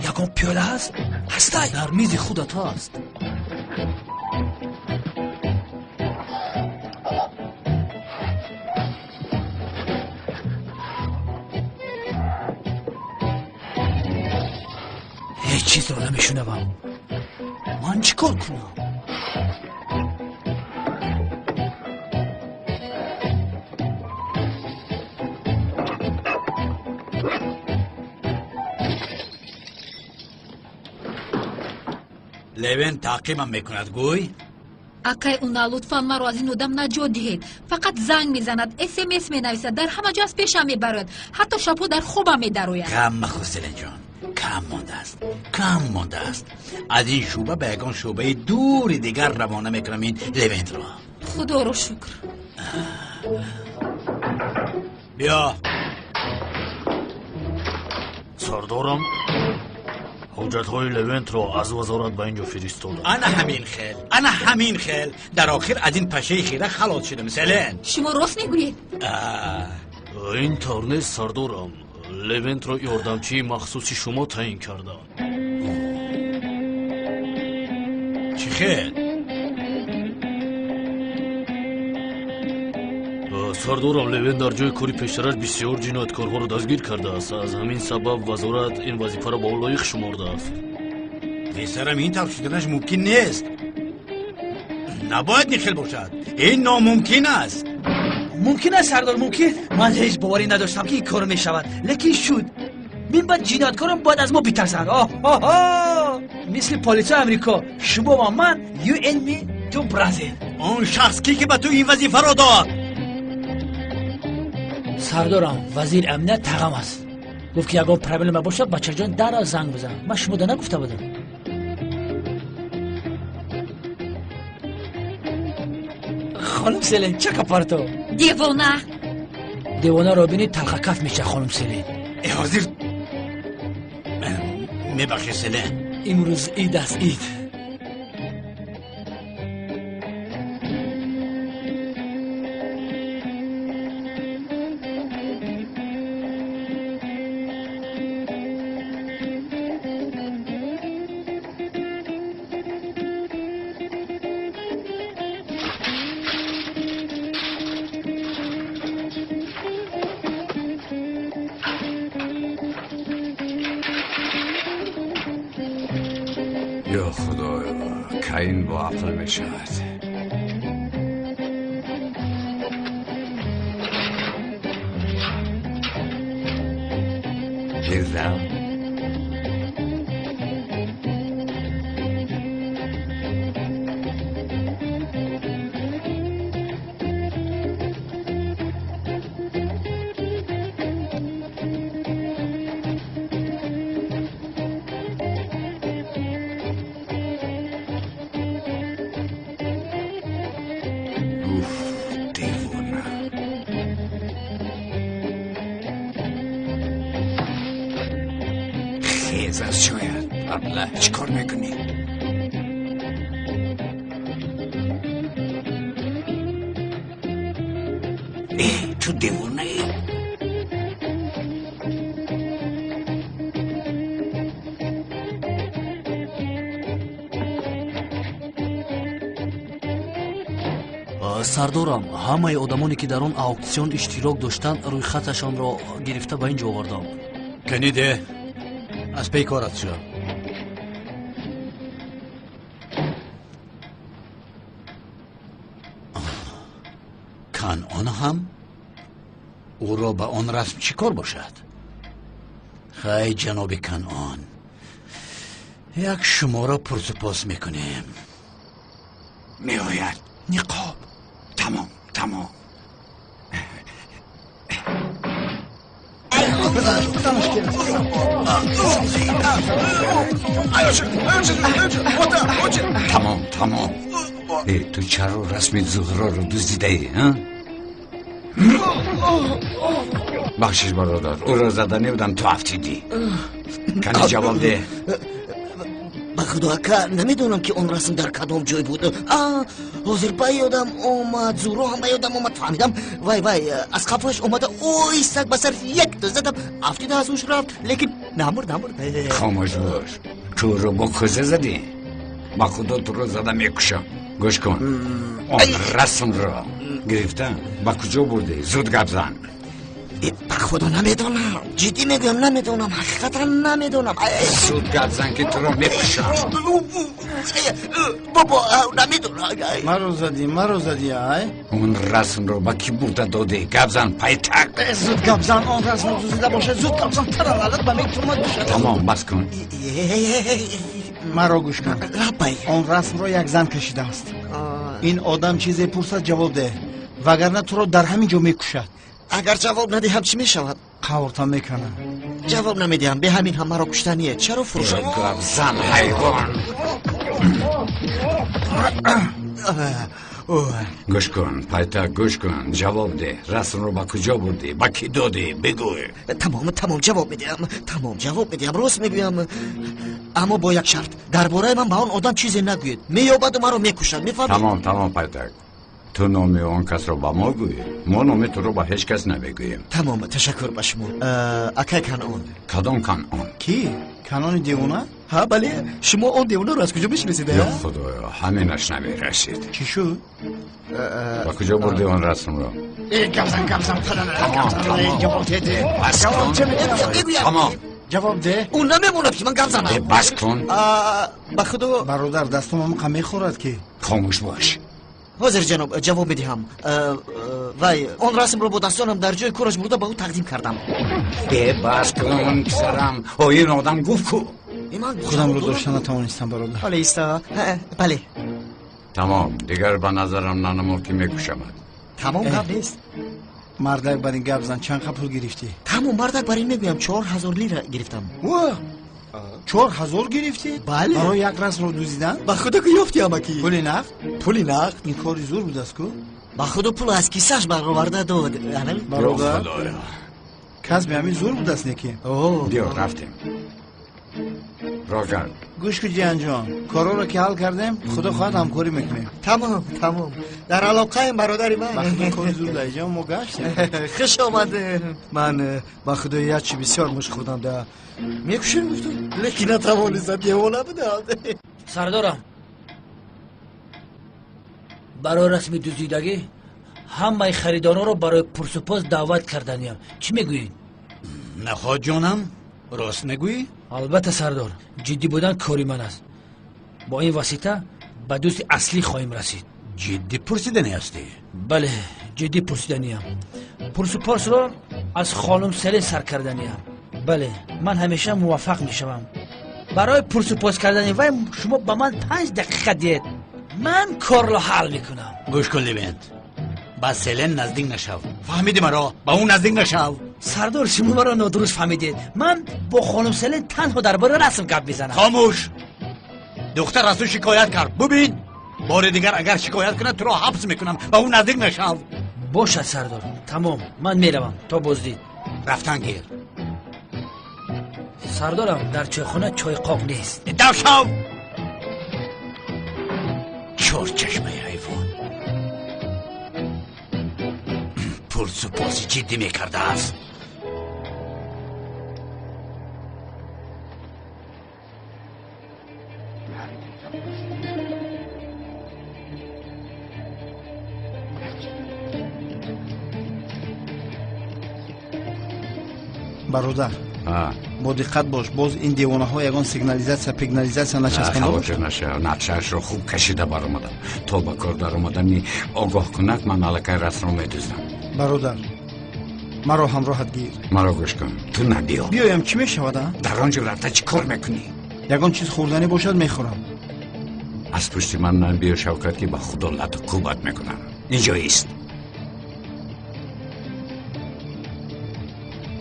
ягон пиёла ҳаст? Ҳастай? Дар мизи худат ҳаст. Ҳеҷ чизро намешунавам. Ман чӣ кор кунам? Левен таъқибам мекунад, гӯй. Акай Унал, лутфан маро аз ин одам наҷот диҳед. Фақат занг мезанад, смс менависад, дар ҳама ҷо аз пешам мебарояд, ҳатто шабҳо дар хобам медарояд. Ғам махӯр, Селинҷон, кам мондааст, кам мондааст. Аз ин шӯъба ба ягон шӯъбаи дури дигар равона мекунам ин Левентро. Худоро шукр. Биё. Сардорам, ҳуҷҷатҳои Левентро аз вазорат ба ин ҷо фиристодам. Ана ҳамин хел, ана ҳамин хел. Дар охир аз ин пашаи хира халос шудам, Селен. Шумо рост мегӯед? Ин тавр нест, сардорам. Левентро ёрдамчии махсуси шумо таъин карданд. Чӣ хел? Сардорам, Левент дар ҷои кори пештараш бисёр ҷинояткорҳоро дастгир кардааст. Аз ҳамин сабаб вазорат ин вазифаро ба ӯ лоиқ шумордааст. Писарам, ин тавр шуданаш мумкин нест. Набояд ин хел бошад. Ин номумкин аст. Мумкин аст, сардор, мумкин. Ман ҳеҷ боварӣ надоштам, ки ин кор мешавад, лекин шуд. Мин баъд ҷинояткорон бояд аз мо битарсанд. Оҳ, мисли полисои Амрико, шумо ва ман, you and me, two brother. Он шахс ки ки ба ту ин вазифаро дод? Сардорам, вазири амният тағам аст. Гуфт, ки ягон проблема бошад, бачаҷон, дарро занг бизан. Ман шумо да нагуфта будам? Хонум Селен, чака парто. Девона! Девонаро бинед, талхакаф меша, хонум Селен. Э, ҳозир мебахши, Селен. Имрӯз ид аст, ид. Ё худоё, кай ин бо ақл мешавад? Гирдам. Уф, девона. Хез аз ҷоят, аблаҳ, чӣ кор мекунӣ? Э, ту девонаӣ? Сардорам, ҳамаи одамоне ки дар он ауксион иштирок доштанд, рӯйхаташонро гирифта ба ин ҷо овардам. Каниде, аз пей корат шо. Канъон ҳам ӯро ба он расм чӣ кор бошад? Хай, ҷаноби Канъон, як шуморо пурсупос мекунем. Меояд ниқоб. Тамом, тамом. Тамом, тамом. Ту чаро расми Зуҳроро дуздидаӣ, ҳа? Бахшиш, бародар, ӯро зада набудам, ту афтидӣ. Кани ҷавоб деҳ. Ба худо, ака, намедонам ки он расм дар кадом ҷой буд. Ҳозир ба ёдам омад, Зуҳро ҳам ба ёдам омад, фаҳмидам. Вай, вай, аз қафояш омада, ой, саг ба сар як задам, афтида аз ҳуш рафт, лекин намурд, намурд. Хомӯш бош. Ту ӯро бо кӯза задӣ? Ба худо туро зада мекушам. Гӯш кун, он расмро гирифта ба куҷо бурдӣ? Зуд гап зан. Ба худо намедонам, ҷиддӣ мегӯям, намедонам, ҳақиқатан намедонам. Зуд гап зан, ки туро мекушам. Бобо, намедонам. Маро задӣ, маро задӣ, ай? Он расмро ба кӣ бурда додӣ? Гап зан, пайтак. Зуд гап зан, он расмро дуздида бошад, зуд гап зан, таралалат ба метумад бошад. Тамом, бас кун. Маро гӯш кун. Он расмро як зан кашидааст. Ин одам чизе пурсад, ҷавоб деҳ, вагарна туро дар ҳамин ҷо мекушад. Агар ҷавоб надиҳам, чӣ мешавад? Қаврта мекунам. Ҷавоб намедиҳам, бе ҳамин ҳам маро куштание. Чаро фурӯшам? Гап зан, ҳайвон. Гӯш кун, пайтак, гӯш кун, ҷавоб деҳ. Расмро ба куҷо бурдӣ? Ба кӣ додӣ? Бигӯй. Тамом, тамом, ҷавоб медиҳам. Тамом, ҷавоб медиҳам, рост мегӯям. Аммо бо як шарт. Дар бораи ман ба он одам чизе нагӯед. Меёбаду маро мекушад, мефаҳмед? Тамом, тамом, пайтак. Ту номи он касро ба мо гӯй, мо номи туро ба ҳеҷ кас намегӯем. Тамом, ташаккур ба шумо. Акай Канъон. Кадом Канъон? Кӣ? Канъони девона? Ҳа, бале. Шумо он девонаро аз куҷо мешиносед? Ё худоё, ҳаминаш намерасид. Чӣ шуд? Ба куҷо бурдӣ он расмро? Гап зан, гап зан, Тамом, тамом. Ҷавоб деҳ. Бас кун. Тамом. Ҷавоб деҳ. Ӯ намемонад ки ман гап занам. Бас кун. Ба худо. Бародар, дастом ҳамқа мехӯрад ки. Хомӯш бош. Ҳозир, ҷаноб, ҷавоб медиҳам. Вай, он расмро бо дастонам дар ҷои кораш бурда ба ӯ тақдим кардам. Бас кун, писарам. О, ин одам гуфт ку. Худамро дошта натавонистам, бародар. Бале, иста. Бале. Тамом, дигар ба назарам нанамуд ки мекушамад. Тамом, гап нест. Мардак бар ин гап зан, чанд қа пул гирифтӣ? Тамом, мардак бар ин мегӯям, 4000 лира гирифтам. 4000 гирифтӣ? Бале. Барои як расмро дуздидан? Ба худо ки ёфтӣ, амакӣ. Пули нақд? Пули нақд. Ин кори зур будааст ку? Ба худо пул аз кисааш бароварда дод. Бародар, касби ҳамин зур будааст неки? Биё, рафтем. Роҳ кард. Гӯш кун, ҷиҳанҷон, корҳоро ки ҳал кардем, худо хоҳад ҳамкорӣ мекунем. Тамом, тамом. Дар алоқаем, бародари ман. Ба худо кори зур даиҷа мо гаштем. Хуш омадем. Ман ба худо як чи бисёр мушк хӯрдам да. Мекушем гуфтам, лекин натавонистам, девона будам. Сардорам, барои расми дуздидагӣ ҳамаи харидоронро барои пурсупос даъват карданиям. Чӣ мегӯед? Наход ҷонам, рост мегӯӣ? Албатта, сардор, ҷиддӣ будан кори ман аст. Бо ин восита ба дӯсти аслӣ хоҳем расид. Ҷиддӣ пурсиданӣ ҳастӣ? Бале, ҷиддӣ пурсиданиям. Пурсупосро аз хонум Селен сар карданиям. Бале, ман ҳамеша муваффақ мешавам. Барои пурсупос кардани вай шумо ба ман 5 дақиқа диҳед, ман корро ҳал мекунам. Гӯш кун, Левент, ба Селен наздик нашав. Фаҳмидӣ маро? Ба ӯ наздик нашав. Сардор, шумо маро нодуруст фаҳмидед. Ман бо хонум Селен танҳо дар бораи расм гап мезанам. Хомӯш! Духтар аз ӯ шикоят кард. Бубин, бори дигар агар шикоят кунад, туро ҳабс мекунам. Ба ӯ наздик нашав. Бошад, сардор, тамом, ман меравам. То боздид. Рафтан гир. Сардорам, дар чойхона чойқоқ нест. Дав шав! Чорчашмаи ҳайвон. Пурсупоси ҷиддӣ мекардааст. Бародар, бо диққат бош, боз ин девонаҳо ягон сигнализатсия пигнализатсия начаспонда Хавотир нашав, нақшаашро хуб кашида баромадам. То ба кор даромадани огоҳкунак ман аллакай расмро медуздам. Бародар, маро ҳамроҳат гир. Маро гӯш кун, ту набиё. Биёям, чӣ мешавад? Дар он ҷо рафта чӣ кор мекунӣ? Ягон чиз хӯрданӣ бошад, мехӯрам. Аз пушти ман набиё, Шавкат, ки ба худо лату кӯбат мекунам. Инҷо ист.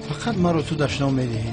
Фақат маро ту дашном медиҳӣ.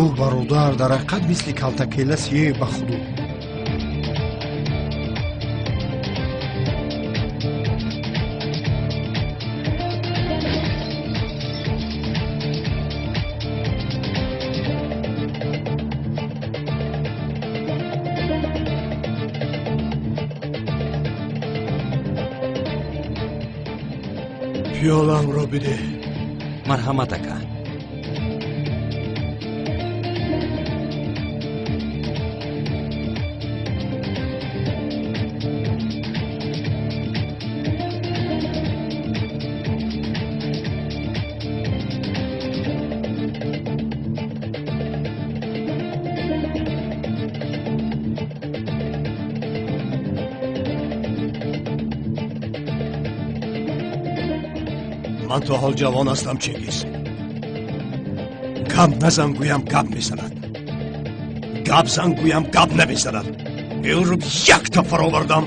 Ӯ бародар, дар ҳақиқат мисли калтакела сиёе, ба худо. Пиёламро бидеҳ. Марҳамат, ака. Ман то ҳол ҷавон ҳастам, Чингиз. Гап назан гӯям, гап мезанад, гап зан гӯям, гап намезанад. Беруб якта фаровардам.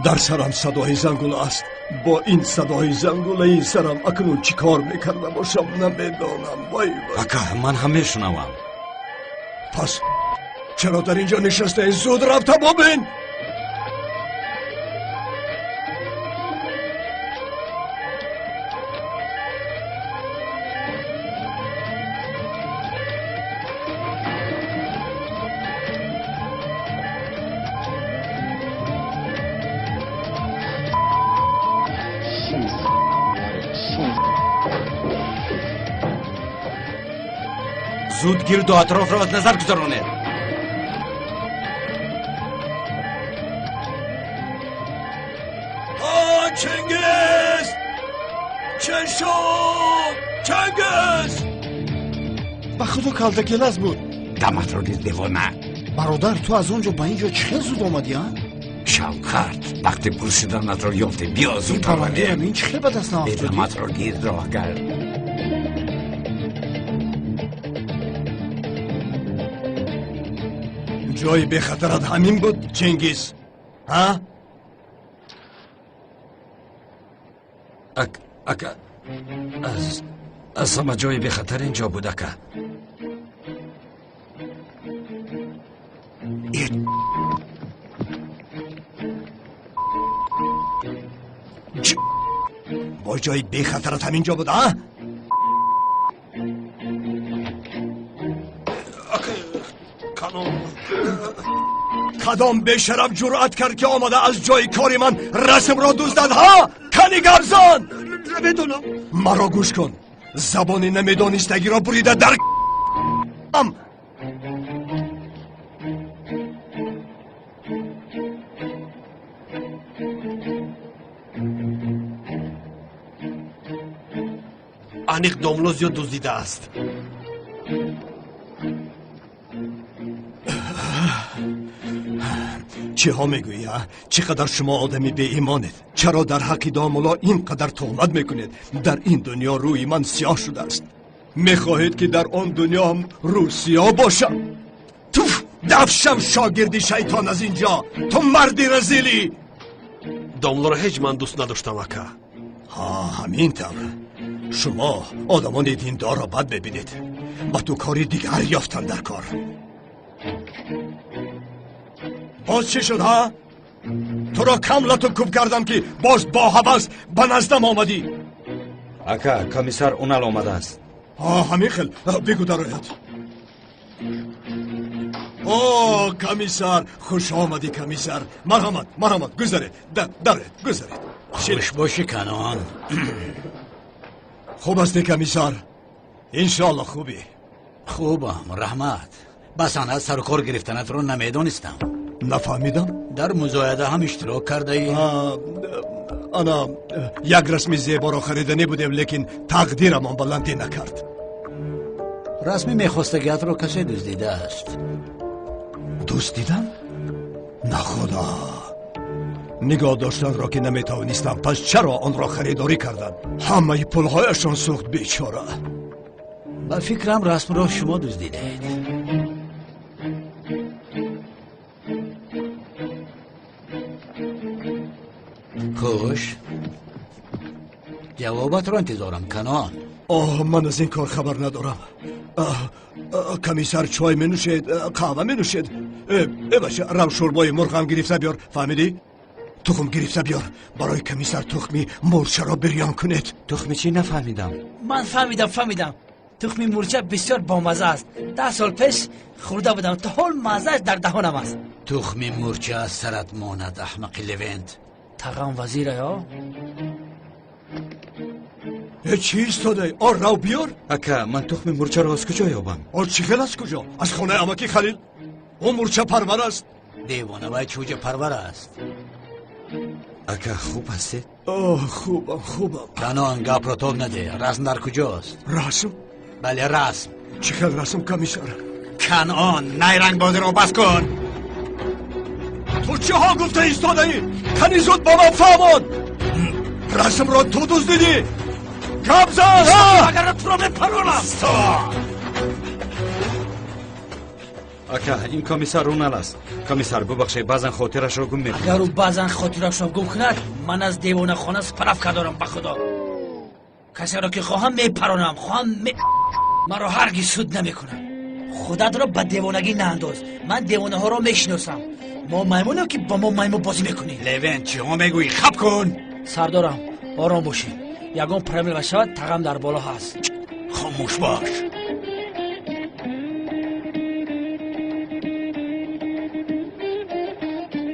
Дар сарам садои зангула аст. Бо ин садои зангулаи сарам акнун чӣ кор мекарда бошам, намедонам. Вай, вай. Ака, ман ҳам мешунавам. Пас чаро дар инҷо нишастаи? Зуд рафта бобин. Зуд гирду атрофро аз назар гузаронед. Чингиз, чӣ шуд, Чингиз? Ба худо, калтакелас буд. Даматро гир, девона. Бародар, ту аз он ҷо ба ин ҷо чӣ хел зуд омадӣ, а? Шавкат, вақте пурсиданатро ёфтем, биё, зудтар. Бародарам, ин чӣ хел ба даст наафтодӣ? Даматро гир, роҳ гард. Ҷои бехатарат ҳамин буд, Чингиз, ҳа? Ака, аз ҳама ҷои бехатар ин ҷо буд, ака. Бо ҷои бехатарат ҳамин ҷо буд, а? Кадом бешараф ҷуръат кард, ки омада аз ҷои кори ман расмро дуздад, ҳа? Кани, гап зан. Намедонам. Маро гӯш кун. Забони намедонистагиро бурида дар ам. Аниқ домло зиёд дуздидааст. Чиҳо мегӯӣ, а? Чӣ қадар шумо одами беимонед? Чаро дар ҳаққи домулло ин қадар туҳмат мекунед? Дар ин дунё рӯи ман сиёҳ шудааст. Мехоҳед ки дар он дунё ҳам рӯ сиёҳ бошам? Туф! Дафшам шогирди шайтон аз ин ҷо! Ту марди разилӣ! Домлоро ҳеҷ ман дӯст надоштам, ака. Ҳа, ҳамин тавр. Шумо одамони диндорро бад мебинед. Ба ту кори дигар ёфтан дар кор. Боз чӣ шуд, ҳа? Туро кам лату куб кардам ки боз бо ҳавас ба наздам омадӣ. Ака, комиссар Унал омадааст. Ҳа, ҳамин хел. Бигӯ дарояд. О, комиссар, хуш омадӣ, комиссар. Марҳамат, марҳамат, гузаред. Даред, гузаред. Хуш бошӣ, Канон. Хуб ҳастӣ, комиссар? Иншоалло хубӣ. Хубам, раҳмат. Ба санъат сару кор гирифтанатро намедонистам. Нафаҳмидам. Дар музояда ҳам иштирок кардаӣ? Ана як расми зеборо хариданӣ будем, лекин тақдирамон баландӣ накард. Расми мехостагиатро касе дуздидааст. Дуздидан? На худо! Нигоҳ доштанро ки наметавонистам, пас чаро онро харидорӣ кардам? Ҳамаи пулҳояшон сӯхт, бечора. Ба фикрам расмро шумо дуздидаед. Хуш, ҷавобатро интизорам, Канон. Оҳ, ман аз ин кор хабар надорам. Комиссар чой менӯшед, қаҳва менӯшед? Э бача, рав шӯрбои мурғам гирифта биёр, фаҳмидӣ? Тухм гирифта биёр. Барои комиссар тухми мурчаро бирён кунед. Тухми чӣ нафаҳмидам? Ман фаҳмидам, фаҳмидам. Тухми мурча бисёр бомазза аст. 10 сол пеш хӯрда будам, то ҳол маззааш дар даҳонам аст. Тухми мурча аз сарат монад, аҳмақи Левент. Тағам вазира ё? Э, чӣ истодаӣ? О, рав биёр. Ака, ман тухми мурчаро аз куҷо ёбам? О, чӣ хел аз куҷо? Аз хонаи амаки Халил. Ӯ мурча парвар аст. Девона, вай чӯҷа парвар аст. Ака, хуб ҳастед? Оҳ, хубам, хубам. Канон, гапро тоб наде. Расм дар куҷост? Расм? Бале, расм. Чӣ хел расм, комиссар? Канон, найрангбозиро бас кун. Ту чиҳо гуфта истодаӣ? Кани зуд ба ман фаҳмон. Расмро ту дуздидӣ. Гап зан, ҳа? Агар туро мепаронам. Ака, ин комиссар Унал аст. Комиссар, бубахшед, баъзан хотирашро гум мекунад. Агар ӯ баъзан хотирашро гум кунад, ман аз девонахона справка дорам, ба худо. Касеро ки хоҳам мепаронам, хоҳам маро ҳаргиз суд намекунад. Худатро ба девонагӣ наандоз. Ман девонаҳоро мешиносам. Мо маймунем ки бо мо маймун бозӣ мекунӣ. Левент, чиҳо мегӯӣ? Хаб кун. Сардорам, ором бошед. Ягон проблема шавад, тағам дар боло ҳаст. Хомӯш бош.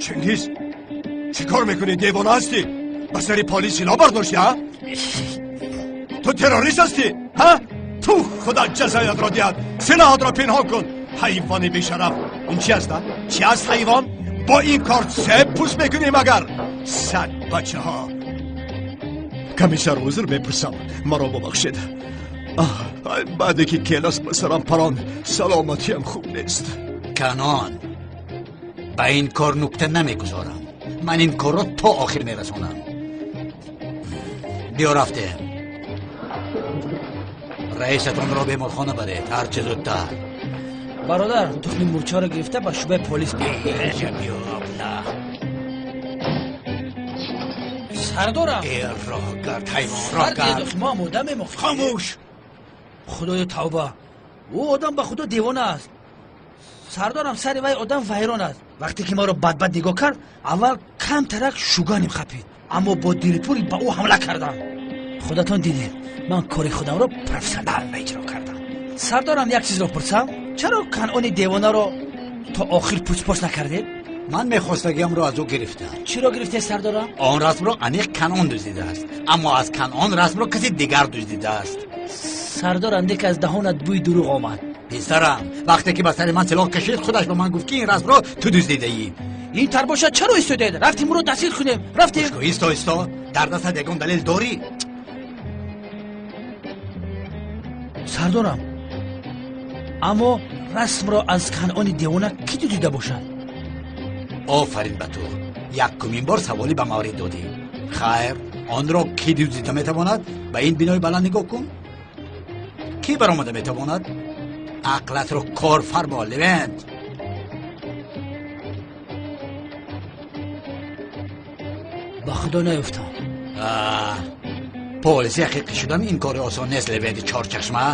Чингиз, чӣ кор мекунӣ? Девона ҳастӣ? Ба сари полис силоҳ бардоштӣ, ҳа? Ту террорист ҳастӣ, ҳа? Ту худо ҷазоятро диҳад. Силоҳатро пинҳон кун, ҳайвони бешараф. Ин чи аст, чӣ аст ҳайвон? Бо ин кор себ пӯст мекунӣ магар? Сад бачаҳо. Комиссар, узр мепурсам, маро бубахшед. Баъде ки келас ба сарам парон, саломатиам хуб нест. Канон, ба ин кор нукта намегузорам. Ман ин корро то охир мерасонам. Биё, рафтем. Раисатонро беморхона баред, ҳарчи зудтар. Бародар, тухми мурчаро гирифта ба шӯъбаи полис биё. Биё, абла. Сардорам. Э, роҳгард, ҳайвон, роҳгард. Мо омода мемохем. Хомӯш. Худоё тавба. Ӯ одам ба худо девона аст. Сардорам, сари вай одам вайрон аст. Вақте ки маро бадбад нигоҳ кард, аввал камтарак шуганим хапид, аммо бо дилпурӣ ба ӯ ҳамла кардам. Худатон дидед, ман кори худамро профессионально иҷро кардам. Сардорам, як чизро пурсам, чаро Канони девонаро то охир пучпош накардед? Ман мехостагиамро аз ӯ гирифтам. Чиро гирифтед, сардорам? Он расмро аниқ Канон дуздидааст, аммо аз Канон расмро каси дигар дуздидааст. Сардор, андек аз даҳонат бӯи дурӯғ омад. Писарам, вақте ки ба сари ман силоҳ кашид, худаш ба ман гуфт, ки ин расмро ту дуздидаӣ. Ин тар бошад, чаро истодаед? Рафтем, ӯро дастгир кунем. Рафтем. Исто, исто, дар дастат ягон далел дорӣ? Сардорам, аммо расмро аз Канъони девона кӣ дуздида бошад? Офарин ба ту, якумин бор саволӣ ба маврид додӣ. Хайр, онро кӣ дуздида метавонад? Ба ин бинои баланд нигоҳ кун, кӣ баромада метавонад? Ақлатро кор фармо, Левент. Ба худо наёфтам. Полиси ҳақиқӣ шудан ин кори осон нест, Левенти чорчашма.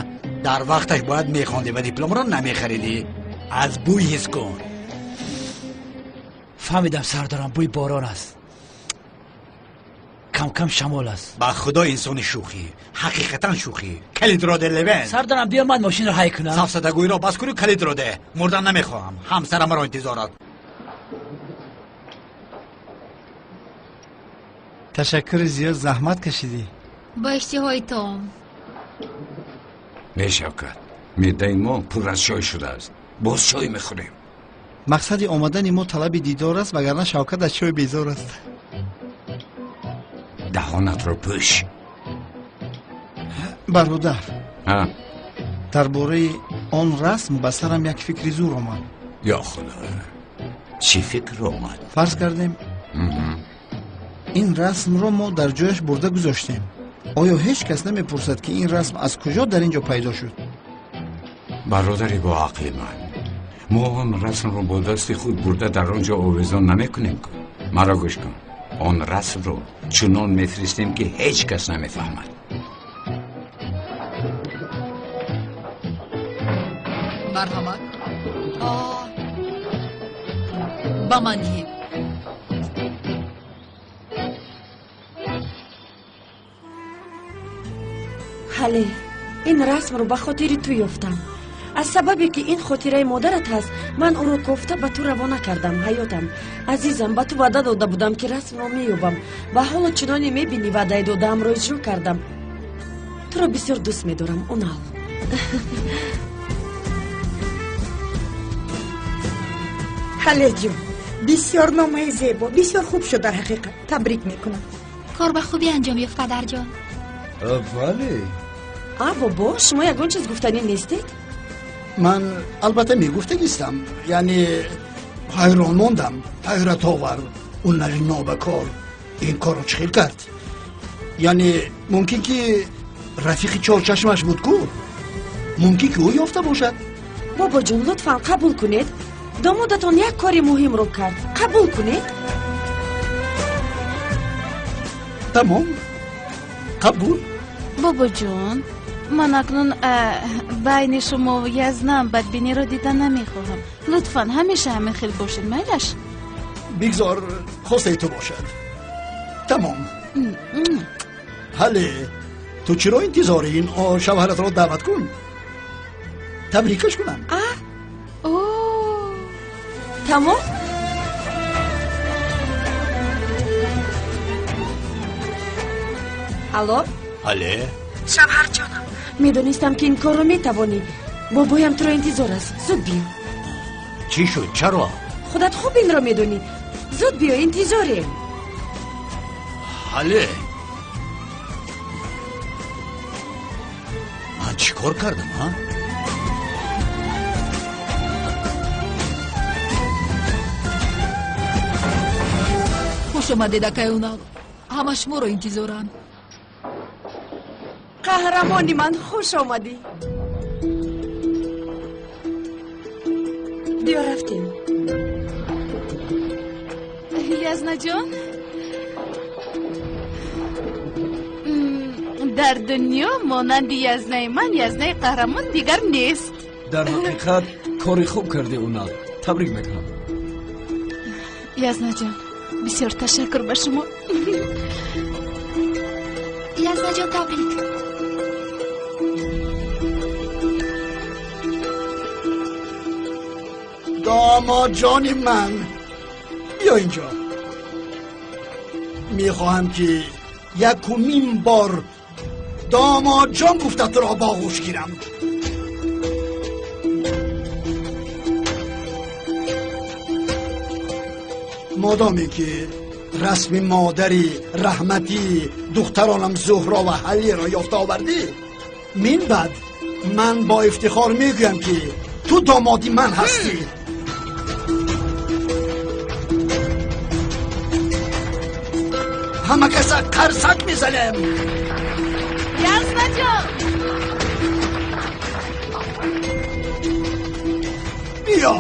Дар вақташ бояд мехондӣ ва дипломро намехаридӣ. Аз бӯй ҳис кун. Фаҳмидам, сардорам, бӯи борон аст, камкам шамол аст. Ба худо, инсони шӯхӣ, ҳақиқатан шӯхӣ. Калидро де, Левент. Сардорам, биё ман мошинро ҳай кунам. Сафсатагӯиро бас кунӣ, калидро де. Мурдан намехоҳам, ҳамсарам маро интизор аст. Ташаккури зиёд, заҳмат кашидӣ. Ба иштиҳои таом. Не, Шавкат, меъдаи мо пур аз чой шудааст, боз чой мехӯрем. Мақсади омадани мо талаби дидор аст, вагарна Шавкат аз чой безор аст. Даҳонатро пӯш. Бародар, дар бораи он расм ба сарам як фикри зур омад. Ё худо, чӣ фикр омад? Фарз кардем, ин расмро мо дар ҷояш бурда гузоштем. Оё ҳеҷ кас намепурсад, ки ин расм аз куҷо дар ин ҷо пайдо шуд? Бародари боақли ман, мо он расмро бо дасти худ бурда дар он ҷо овезон намекунем. Кун, маро гӯш кун, он расмро чунон мефиристем, ки ҳеҷ кас намефаҳмад. Марҳамат, ба ман диҳед. Ҳале, ин расмро ба хотири ту ёфтам. Аз сабабе ки ин хотираи модарат ҳаст, ман ӯро кофта ба ту равона кардам. Ҳаётам, азизам, ба ту ваъда дода будам, ки расмро меёбам, ва ҳоло чуноне мебинӣ, ваъдаи додаамро иҷро кардам. Туро бисёр дӯст медорам, Унал. Ҳалеҷон, бисёр номаи зебо, бисёр хуб шуд, дар ҳақиқат табрик мекунам. Кор ба хубӣ анҷом ёфт, падарҷон. Бале. А, бобо, шумо ягон чиз гуфтанӣ нестед? Ман албатта мегуфтагистам, яъне ҳайрон мондам, ҳайратовар, унари нобакор ин корро чӣ хел кард? Яъне мумкин ки рафиқи чорчашмаш буд ку, мумкин ки ӯ ёфта бошад. Бобоҷон, лутфан қабул кунед, домодатон як кори муҳимро кард, қабул кунед. Тамом, қабул. Бобоҷон, ман акнун байни шумо Язнам бадбиниро дида намехоҳам. Лутфан ҳамеша ҳамин хел бошед, майлаш? Бигзор хостаи ту бошад. Тамом. Ҳале, ту чиро интизорӣ? Ин шавҳаратро даъват кун, табрикаш кунам. Тамом. Алло. Ҳале. Шавҳарҷонам, медонистам, ки ин корро метавонӣ. Бобоям туро интизор аст, зуд биё. Чӣ шуд, чаро? Худат хуб инро медонӣ, зуд биё, интизорем. Ҳале, ман чӣ кор кардам, а? Хуш омадед, акай Унал, ҳама шуморо интизоранд. Қаҳрамони ман, хуш омадӣ. Биё, рафтем. Язнаҷон, дар дунё монанди Язнаи ман Язнаи қаҳрамон дигар нест. Дар ҳақиқат кори хуб кардӣ, Унал, табрик мекунам. Язнаҷон, бисёр ташаккур ба шумо. Язнаҷон, табрик. Домодҷони ман, биё инҷо. Мехоҳам, ки якумин бор Домодҷон гуфта туро боғӯш гирам. Модоме ки расми модари раҳматӣ духтаронам Зуҳро ва Ҳалиро ёфта овардӣ, мин баъд ман бо ифтихор мегӯям ки ту домоди ман ҳастӣ. Ҳама каса қарсак мезанем. Яснаҷон, биё.